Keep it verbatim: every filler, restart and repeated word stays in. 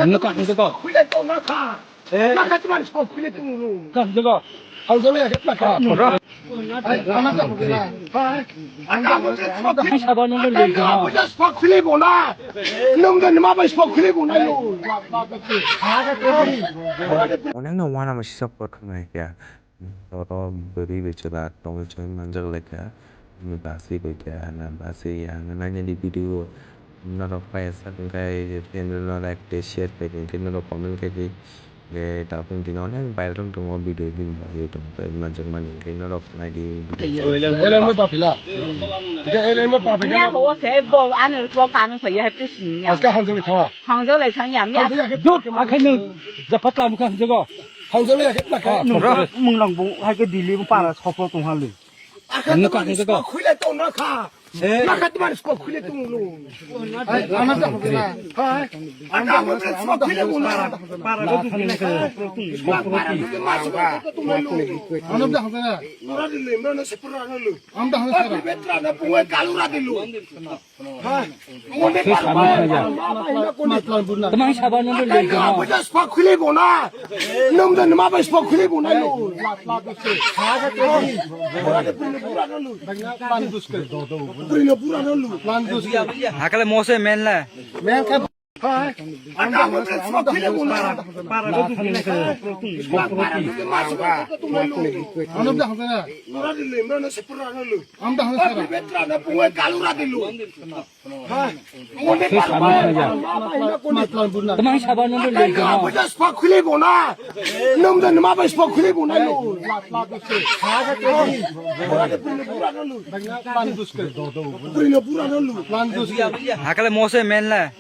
Ang nokha, ang nokha. Khwlai tongna kha. Eh. Nakha tmani sok khwlai tonglo. Kha, ang nokha. Ang nokha, ang nokha. Ai, ang nokha. Hai. Ang nokha, sok khwlai. Hai, sabo nunggu lagi. Ang nokha, sok khwlai bona. Nunggu nama bai sok khwlai bona yo. Onekno uanama sisa por khwnai khe. Oro bwrwi bai chwla tongwi chwng manjak lai kha. Basi bai kha hwnna basi ya hwnna nainani video norok paisa hwnkhe channel no like tei share khai di hwnkhe norok comment khai di. Hwnkhe tabuk dino onek viral wng tongo video bini bagwi tongwi manjak mani hwnkhe norok nai di. Ele mo papila. Ita ele mo papila. Nya bo se bo ano bo kanu se ya pe sin ya. Aska hanjali thawa. Hanjali thang ya ya. Dut akhai nung japat lam kha hanjago. Hanjali ya khe na kha. Nung mung nang bo hai ke dili bo para sopro tong hali. Ang nokha, ang nokha. Khwlai tongna kha. Eh. Nakha tmani sok khwlai tonglo. Ai, ang nokha. Hai. Ang nokha, sok khwlai tongna. Para, para, para. Ang nokha. Nora dilo, nora sepura dilo. Ang nokha. Betra na pungwe kalura dilo. Tamang saba nang le. Ang nokha, sok khwlai bona. Nung dan ma bai sok khwlai bona lo. Hakale mose menla. Tamang saba nang le. Ang nokha, sok khwlai bona. Nung dan ma bai sok khwlai bona lo. Hakale mose menla.